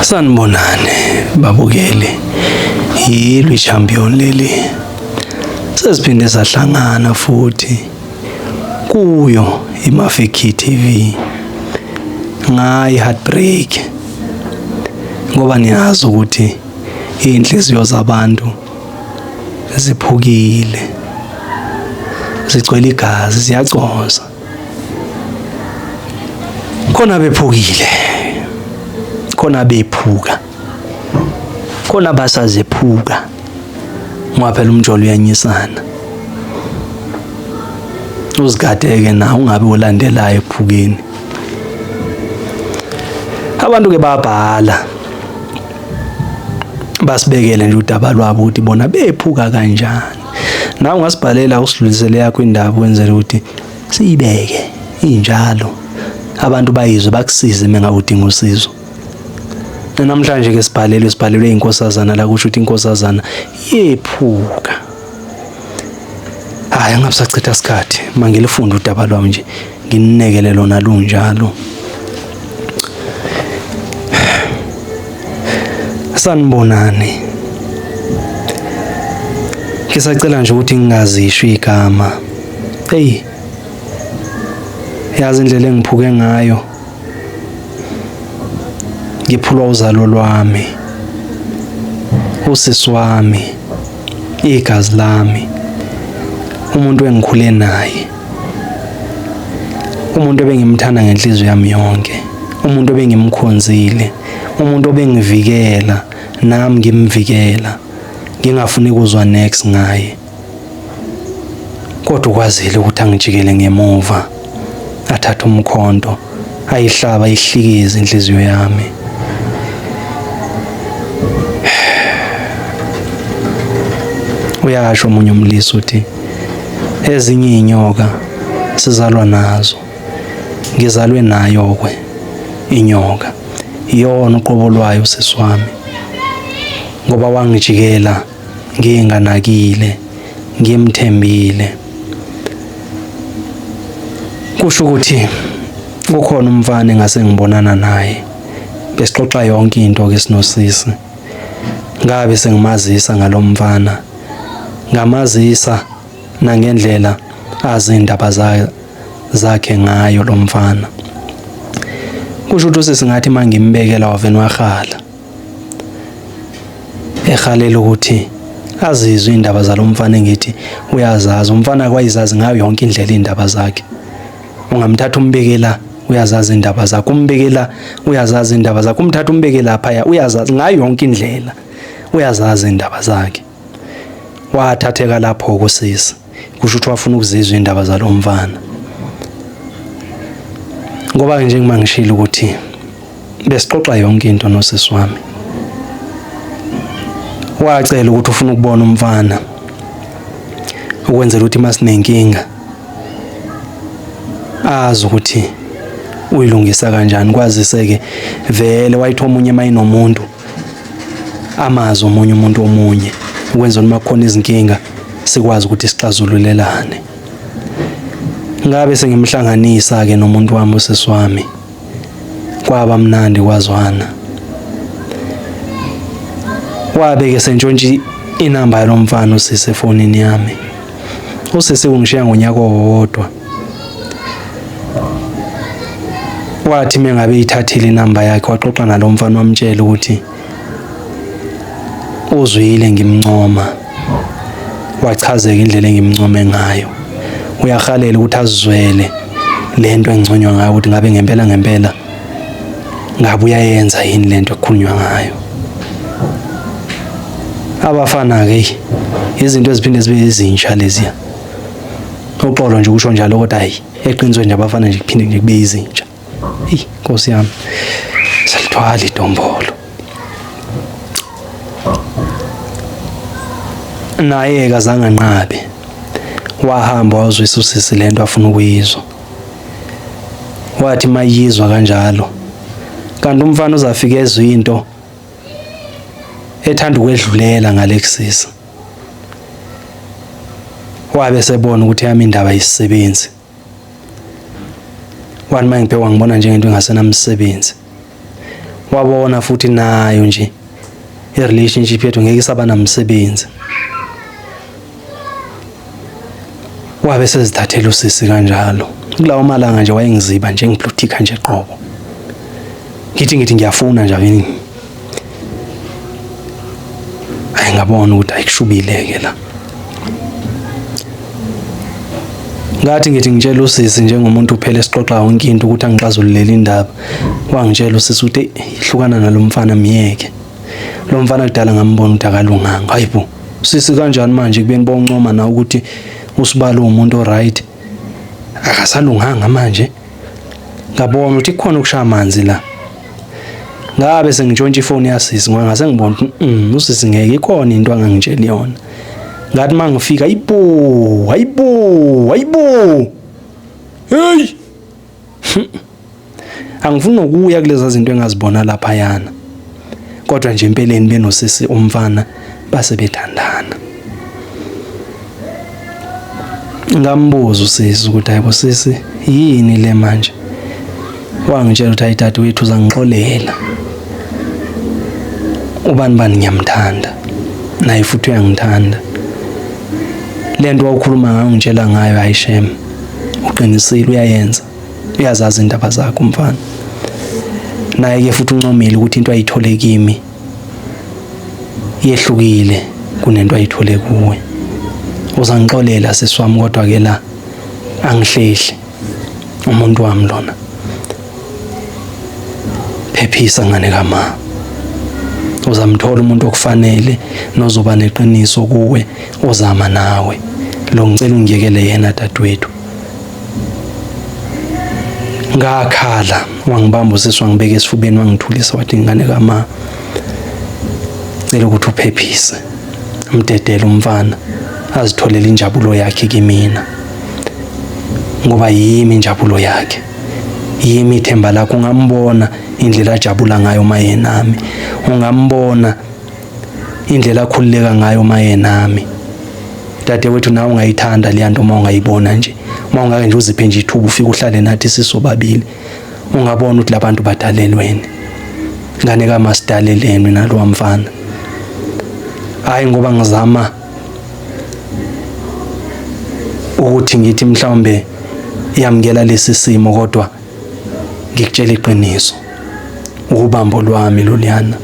Sanibonani babukeli, yilo i-champion leli. Sesiphinde sahlangana futhi kuyo iMafiki TV ngayi heartbreak ngoba niyazi ukuthi iy'nhliziyo zabantu ziphukile, zigcwele igazi, ziyaconsa. Khona bephukile, khona bephuka, khona basazephuka ngoba phela umjolo uyanyisana. Uzigadeke na ungabe ulandelayo ekuphukeni. Abantu ke babhala basibekele nje udaba lwabo ukuthi bona bephuka kanjani. Nawe ungasibhalela usidlulisele yakho indaba ukwenzela ukuthi siyibeke injalo abantu bayizwe bakusize mengabe udinga usizo. Namhlanje ke sibhalelwe sibhalelwe inkosazana la kusho ukuthi inkosazana yephuka. Hayi angabe sachitha isikhathi mangilifunda udaba lwami nje ngininekele lona lunjalo. Sanibonani. Ngisacela nje ukuthi ngingazisho igama. Hey. Yazi indlela engiphuke ngayo. Ngiphulwa uzalo lwami. Usisi wami. Igazi lami. Umuntu engikhule naye. Umuntu ebengimthanda ngenhliziyo yami yonke. Umuntu ebengimkhonzile. Umuntu obengivikela nami ngimvikela. Ngingafuni kuzwa next ngaye. Kodwa ukwazile ukuthi angijikele ngemuva. Athathe umkhonto ayihlaba ihlikize inhliziyo yami. Uyasho omunye umlisa uthi ezinye izinyoka sizalwa nazo. Ngizalwe nayo kwe inyoka. Iyona uqobo lwayo sisi wami. Ngoba wangijikela nginganakile ngimthembile. Kusho ukuthi kukhona umfana engase ngibonana naye. Besixoxa yonke into ke sinosisi. Ngabe sengimazisa ngalomfana. Ngamazisa nangendlela azi indaba zakhe ngayo lo mfana. Kusho ukuthi usisi ngathi mangimbekela wavena wahala. Ehalela ukuthi azizwe indaba zalomfana engithi uyazazi. Umfana kwayizazi ngayo yonke indlela indaba zakhe. Ungamthatha umbeke la uyazazi indaba zakhe, umbeke la uyazazi indaba zakhe, umthatha umbeke laphaya uyazazi ngayo yonke indlela uyazazi indaba zakhe. Wathatheka lapho kusisi. Kusho ukuthi wafuna ukuzizwa indaba zalomfana. Ngoba njengoba ngishilo ukuthi besixoxa yonke into nosisi wami. Wacela ukuthi ufuna ukubona umfana ukwenzela ukuthi masinenkinga azi ukuthi uyilungisa kanjani kwazise-ke vele wayithi omunye mayinomuntu amazi omunye umuntu omunye ukwenzela uma kukhona izinkinga sikwazi ukuthi sixazululelane. Ngabe sengimhlanganisa-ke nomuntu wami usisi wami. Kwaba mnandi kwazwana. Wabe ke sentshontsha inamba yalomfana usisi efonini yami. Usisi ungishiya ngonyaka owodwa. Wathi mengabe ithathile inamba yakhe waxoxa nalomfana wamtshela ukuthi uzwile ngimncoma. Wachazeka indlela engimncome ngayo. Uyahalela ukuthi azizwele lento enginconywa ngayo ukuthi ngabe ngempela ngempela ngabe uyayenza yini lento ekukhulunywa ngayo. Abafana ke izinto eziphinde zibe izintsha leziya. Uxolo nje ukusho njalo kodwa hayi eqinisweni nje abafana nje kuphinde nje kube izintsha. Eyi Nkosi yami salithwala idombolo. Naye kazange anqabe. Wahamba wazwisa usisi lento afuna ukuyizwa. Wathi mayizwa kanjalo. Kanti umfana uzafika ezwe into ethanda ukwedlulela ngale kusisa. Wabe sebona ukuthi yami indaba ayisebenzi. Wathi mangibheka ngibona njengento engasenamsebenzi. Wabona futhi nayo nje i-relationship yethu ngeke isaba namsebenzi. Wabe sezithathela usisi kanjalo. Kulawo malanga nje wayengiziba nje ngibluthika nje qobo. Ngithi ngiyafuna nje avini. Ayi ngabona ukuthi ayikushubile ke la. Ngathi ngithi ngitshela usisi njengomuntu phela esixoxa yonke into ukuthi angixazululele indaba. Wangitshela usisi ukuthi ihlukana nalomfana myeke. Lo mfana kudala ngambona ukuthi akalunganga. Hayibo. Sisi kanjani manje kubeni boncoma na ukuthi usibalo umuntu oright. Akasalunganga manje. Ngabona ukuthi kukhona ukushaya amanzi la. Ngabe sengitshontsha ifoni yasisi ngoba ngase ngibona ukuthi usisi ngeke ikhona into angangitsheli yona. Ngathi mangifika ayibo, ayibo, ayibo. Hey! Angifuni nokuya kulezi zinto engazibona lapha yana. Kodwa nje empeleni benosisi umfana base bethandana. Ngambuza usisi ukuthi hayibo sisi yini le manje. Wangitshela ukuthi hayi dadewethu uzangixolela. Ubani bani ngiyamthanda. Naye futhi uyangithanda. Lento wawukhuluma ngayo ngitshela ngayo hayi shem. Uqinisile uyayenza. Uyazazi indaba zakho umfana. Naye ke futhi uncomile ukuthi into ayithole kimi yehlukile kunento ayithole kuwe. Uzangixolela sisi wami kodwa ke la angihlehli umuntu wami lona. Phephisa ngane kama. Uzamthola umuntu okufanele nozoba neqiniso kuwe ozama nawe. Lo ngicela ungiyekele yena dadewethu. Ngakhala wangibamba usisi wangibeka esifubeni wangithulisa wathi ngane kama cela ukuthi uphephise mdedele umfana azitholele injabulo yakhe kimina ngoba yimi injabulo yakhe yimi ithemba lakho. Ungambona indlela ajabula ngayo maye nami, ungambona indlela akhululeka ngayo maye nami. Dadewethu nawe ungayithanda leya nto uma ungayibona nje, uma ungake nje uziphe nje ithuba ufike uhlale nathi sisobabili, ungabona ukuthi labantu badalelweni. Ngane kamasidaleleni nalowa mfana. Hayi ngoba ngizama ukuthi ngithi mhlawumbe yamukela lesi simo kodwa ngikutshela iqiniso. Ubambo lwami loluyana,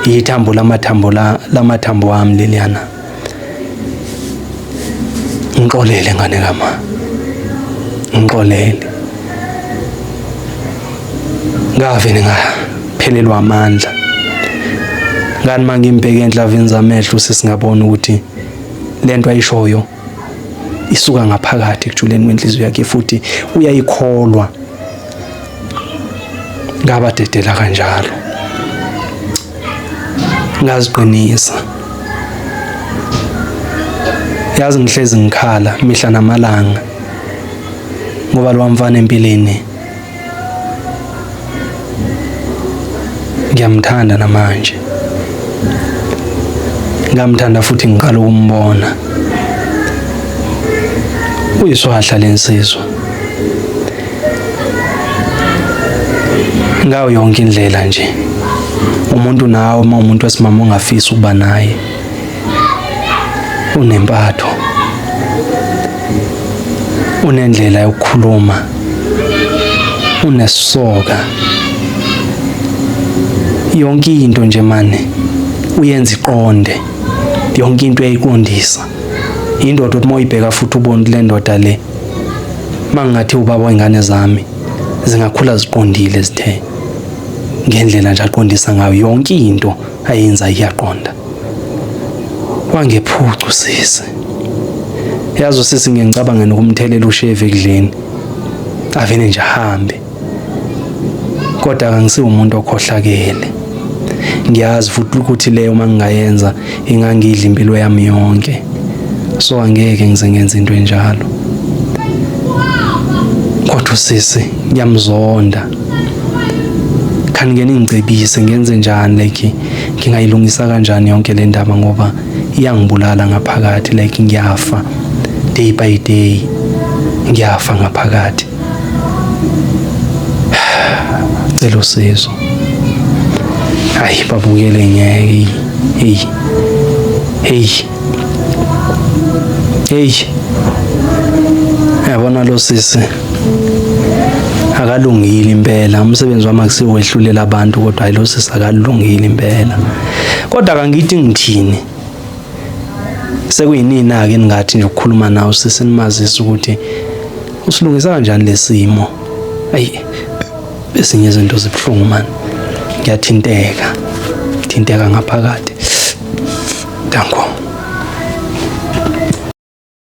ithambo lamathambo la lamathambo wami leliyana. Ngixolele ngane kama, ngixolele. Ngavele ngaphelelwa amandla. Ngani mangimbheke enhlavini zamehlo sesingabona ukuthi lento ayishoyo isuka ngaphakathi ekujuleni kwenhliziyo yakhe futhi uyayikholwa. Ngabadedela kanjalo, ngaziqinisa. Yazi ngihlezi ngikhala mihla namalanga ngoba lo mfana empilweni ngiyamthanda namanje. Ngamthanda futhi ngiqala ukumbona. Uyiswahla lensizwa. Ngayo yonke indlela nje. Umuntu nawe uma umuntu wesimama ongafisi ukuba naye. Unempatho. Unendlela yokukhuluma. Unesoka. Yonke into nje mane uyenza iqonde. Yonke into uyayiqondisa. Indoda uthi moyibheka futhi ubone le ndoda le mangathi ubaba wengane zami zingakhula ziqondile zithe ngendlela nje aqondisa ngayo yonke into ayenza iyaqonda. Wangephuca usisi. Yazi usisi ngiyangicabanga nokumthelela ushevu ekudleni. Avele nje ahambe. Kodwa akangisiwo umuntu okhohlakele. Ngiyazi futhi ukuthi leyo uma ngingayenza ingangidla impilo yami yonke. So angeke ngize ngenze into enjalo. Kodwa usisi ngiyamzonda. Khani ngeke ningicebise ngenze njani like ngingayilungisa kanjani yonke le ndaba ngoba iyangibulala ngaphakathi like ngiyafa day by day ngiyafa ngaphakathi. Cela usizo. Hayi babukele ngeke. Hey. Hey. Hey. Yabona lo sisi akalungile impela umsebenzi wami akusiwehlulela abantu kodwa hayi lo sisi akalungile impela kodwa kangithi ngithini sekuyinina-ke ningathi nje ukukhuluma nawe sisi nimazise ukuthi usilungisa kanjani lesimo ayi ezinye izinto zibuhlungu mani ngiyathinteka thinteka ngaphakathi danko.